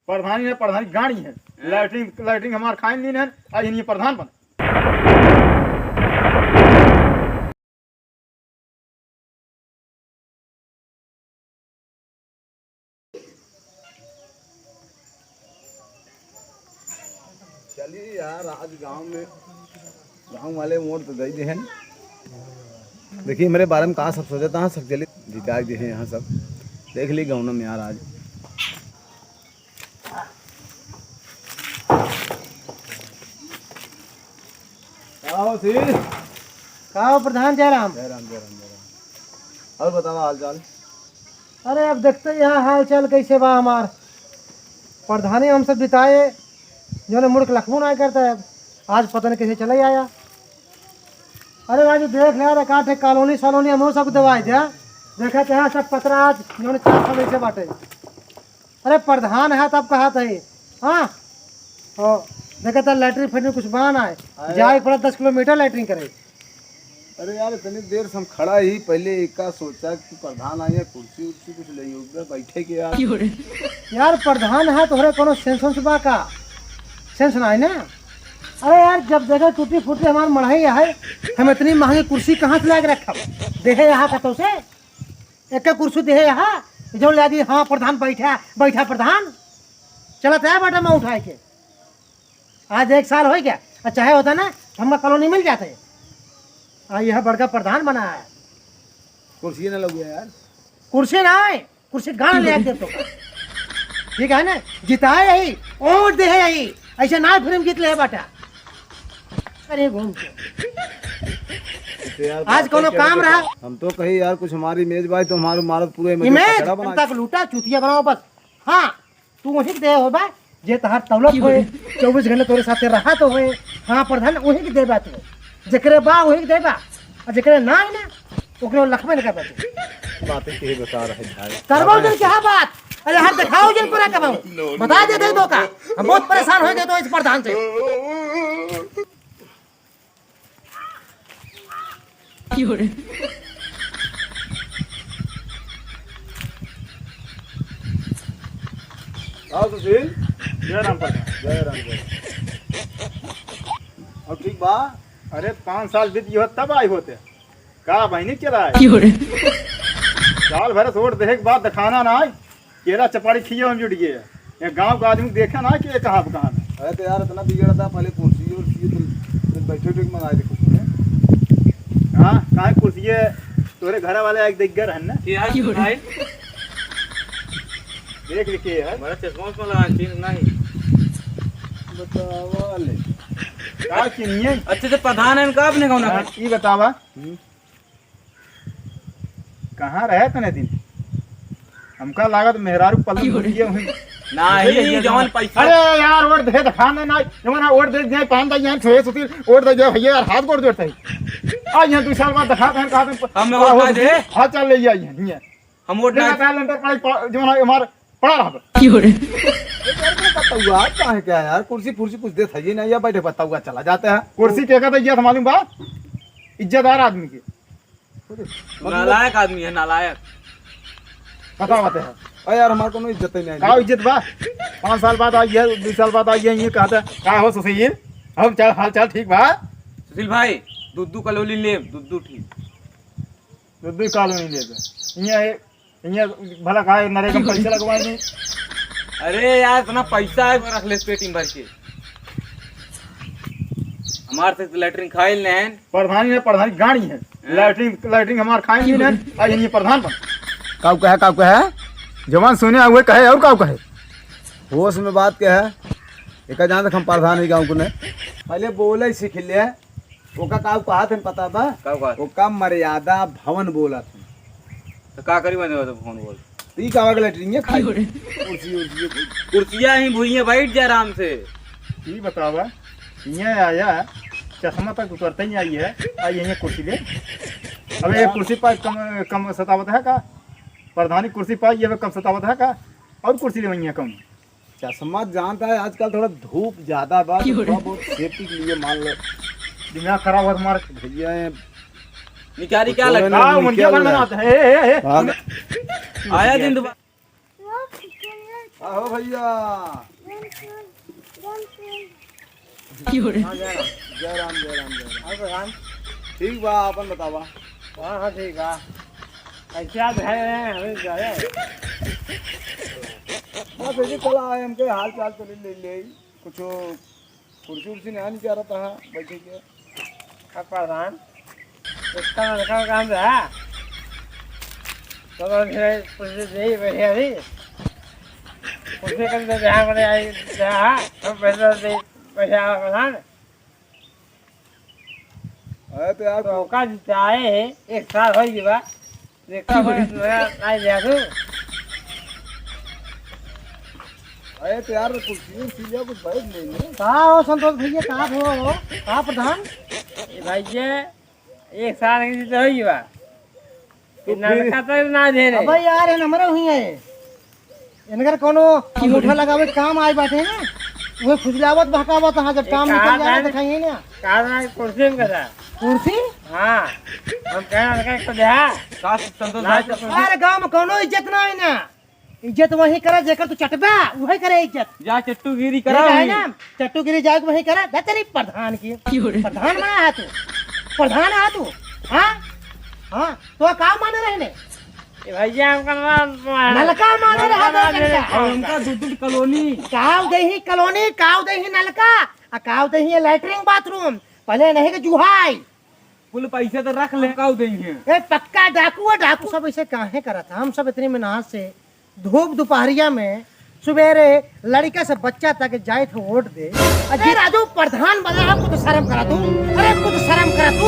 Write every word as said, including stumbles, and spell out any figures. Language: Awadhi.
प्रधानी है, प्रधानी गाड़ी है। हाँ। लैट्रिन, लैट्रिन हमार खाइन लीन है, आज इन्हीं प्रधान बन। चलिए यार, आज गांव में, गांव वाले वोट तो दे दे हैं। देखिए, मेरे बारे में कहाँ सब सोचता है, सब चलिए जिता दे हैं यहाँ सब। देख ली गाँव में यार आज। का हो सी? का हो प्रधान जयराम? जयराम, जयराम, जयराम। और बतावा हाल चाल? अरे अब देखते यहाँ हाल चाल कैसे बा हमार। प्रधानी हम सब जिताए, जो ने मुड़ के लखबो ना करता है। आज पता नहीं कैसे चले आया। अरे राजू देख ले यार, एकाध ठे कॉलोनी सॉलोनी हमहू सब देवाई दे। देखा तो है सब पतरा आज, जो ने चार सौ से बाटे। अरे प्रधान है तब कहा था ये। हाँ। ओ, देखा था लैट्रिन फैट्रिन कुछ बना है। अरे। जाए पड़ा दस किलोमीटर लैट्रिन करे। अरे यार, इतनी देर से हम खड़ा ही, पहले एका सोचा कि प्रधान आए हैं, कुर्सी उर्सी कुछ ले उधर बैठे के यार। क्यों रे? यार प्रधान है, तोहरे कोनो सेंस वेंस बा का? सेंस ना है ना? अरे यार, जब देखा टूटी फूटी हमार मढ़ई है, हम इतनी महंगी कुर्सी कहाँ से लाके रखब? देहे यहाँ का तो से एक कुर्सी देहे यहाँ, जो ले दी, हाँ प्रधान बैठा, बैठा प्रधान, चलत है बाटा में उठाए के। आज एक साल हो गया, और चाहे होता ना, तो हमका कॉलोनी मिल जाते। आ यह बड़का प्रधान बना है। कुर्सी ना लगे यार। कुर्सी ना है, कुर्सी गाड़ ले आते तो। ठीक है ना, जिताए यही, वोट दे है यही, ऐसे ना फिर हम जीत ले बाटा। अरे घूम के। तो यार, आज बात कोनो क्या काम है? रहा? हम तो कही यार, कुछ हमारी इमेज भाई तो हमारे मारत पूरे इमेज इमेज? कचरा बना जनता को लूटा, चूतिया बनाओ बस। हाँ, तू वही के दे होबा, जे तहार दौलत होए, चउबीस घंटे तोरे साथे रहा तो होए। हाँ प्रधान, वही के देबा तू। जेकरे बा, वही के देबा। और जेकरे ना है ना, ओकरे लखबे न करबा तू। बातें के बेकार है भाई। करबो जन क्या बात? अरे हर दिखाओ जन पूरा कमाओ। बता दे दे दो का। हम बहुत परेशान हो गए तो इस प्रधान से। क्यों रे? आओ सुशील। जय राम प्रधान। जय राम, जय राम। और ठीक बा? अरे पाँच साल बीत गयो तब आई होते। का बहिनी चला है? क्यों रे? साल भर से वोट देहे के बाद दिखाना ना है। केला चपाड़ी खिए हम जुट गए। ये गांव का आदमी देखे ना कि ये कहाँ पे कहाँ है। अरे तो यार इतना बिगड़ता, पहले कुर्सी उर्सी तो, तो बैठे उठे के मंगा दे कुछ में। हाँ, कहाँ कुर्सी है? तोरे घर वाले एक दिग्गर है ना? क्या है भाई? देख लिखे यार। बड़ा चश्मा उश्मा लगा, चिन्ह नहीं। बतावा ले। का चिन्ह है? अच्छे से प्रधान है इनका, आपने कौन हाँ, है? ई बतावा। हम्म। कहाँ रहे तने दिन? हमका लागत मेहरारू पल्लू क्यों रे? घुसिए हुई। नाही, जवन पैसा अरे यार, वोट दे दे, खाने ना, जवन वोट दे दे, पान दे, यहाँ छोए सुती, वोट दे दे, भैया यार, हाथ गोड़ जोड़ते हैं। आ, यहाँ दो साल बाद दिखा दे, कहा दे, हम लोग वोट दे। हाथ चाल ले, यहाँ, यहाँ। हम वोट देखा ना था, लंटर पड़ा, पा-, जवन हमार पड़ा रहा। क्यों रे? ये तो पता हुआ, आज कहाँ है क्या यार, कुर्सी फुर्सी कुछ दे था, ये नहीं, या बैठे पता हुआ चला जाता है। कुर्सी के कहता, ये तो मालूम बा, इज्जतदार आदमी के। नालायक आदमी है, नालायक। पता बात है। अरे यार, हमार कोनो इज्जत ही नहीं। का इज्जत बा? पाँच साल बाद आई है, दो साल बाद आई है, ये कहता, "का हो सुशील? हम चाल, हाल चाल ठीक बा?" सुशील भाई, दूध दू कलोली लेब, दूध दू ठीक। दूध दू कलोली लेब। इहाँ है, इहाँ भला का है, नरेगा में पैसा लगवाए नहीं। अरे यार, इतना पैसा है, रख ले पेटी में भर के। हमार से तो लैट्रिन खाइल नहीं। प्रधानी है, प्रधानी गाड़ी है। हाँ। लैट्रिन, लैट्रिन हमार खाई नहीं है, आज ये प्रधान बन। काऊ कहे, काऊ कहे? जवान सुने हुए कहे और काऊ कहे? होश में बात कहे। एका जहाँ तक हम प्रधान ही गाँव को नहीं। पहले बोले सीख ले। ओका काऊ कहा थे पता बा? काऊ कहा? ओका मर्यादा भवन बोला थे। तो का करी मैंने तो भवन बोल? ई का वाला लैट्रिन खाई। कुर्सी, कुर्सी, कुर्सी। कुर्सिया ही भुइयां बैठ जा आराम से। ई बतावा, यहाँ आया, चश्मा तक उतरते ही आई है, आई यहाँ कुर्सी ले। अब ये कुर्सी पर कम, कम सतावत है का? प्रधानी कुर्सी पर ये कम सतावत है का? और कुर्सी ले वहीं कम। चश्मा जानता है, आजकल थोड़ा धूप ज्यादा बा, तो क्यों रे? थोड़ा बहुत सेफ्टी के लिए मान लो। दिमाग खराब हुआ तुम्हारा। भैया, ये निकारी क्या कुछ लगता है? हाँ, उनके निकल बारे में रहा। बात है। ए, ए, ए, हाँ। आया दिन दोबारा। आहो भैया। हाँ, जय राम। जय राम, जय राम, जय राम। और प्रधान? ठीक बा, आपन बतावा। हाँ, हाँ, ठीक बा। कैसे आप घर हैं? हमें जा रहे हैं। बस ऐसे चला आए, हमके हाल चाल तो ले, ले, ले। कुछ कुर्सी उर्सी नहीं निकालत है बैठे के। का प्रधान, इतना लड़का का काम रहा, तो फिर कुर्सी दे ही बैठे अभी। कुर्सी कम दे, यहाँ पर आई रहा, हम पैसा दे, पैसा आवा प्रधान। अरे तो यार, तो का जिताए है, एक साल हो गया। देखा बस नया लाई लिया तू। अरे तो यार, कुर्सी उर्सी लिया, कुछ बैठ लेंगे। का हो संतोष भैया, का हो, का प्रधान? ए भाई, ये एक साल की तो होई बा। तो ये फिर नलका तो ना दे रहे। अबे यार, ये नंबर हुई है। इनकर कोनो अंगूठा लगावे के काम आए बाटे ना, वो फुसलावत बहकावत, हाँ, जब ये काम निकल कहा जाए था तो खाइए ना। कहा था कि कुर्सी में करा। कुर्सी? हाँ, हम कहे ना, कहे तो दे, हाँ। का संतोष ना भाई? तो कुर्सी। अरे गाँव में कोनो इज्जत ना है ना, इज्जत वही करे जेकर तू चटबा, वही करे इज्जत। जा चट्टूगिरी ये करा कहे वहीं। ना, चट्टूगिरी जाके वही करे, दे तेरी प्रधान की। प्रधान बना है तू, प्रधान है तू, हाँ? हाँ, तो का माने रहने? ए भैया, हमका ना मारे। नलका मारे रहा नलका दो ना दे। घंटा। और उनका दू दू कॉलोनी। काव देही कॉलोनी, काव देही नलका, आ काव देही ये लैट्रिन बाथरूम। पहले नहीं के जुहाई। कुल पैसे तो रख ले, काव देही है। ए पक्का डाकू है, डाकू। सब ऐसे काहे करत है? हम सब इतनी मेहनत से धूप दोपहरिया में सुबेरे लड़का से बच्चा तक जाए थे वोट दे। अरे राजू, प्रधान बना है, कुछ शर्म करा तू। अरे कुछ शर्म करा तू।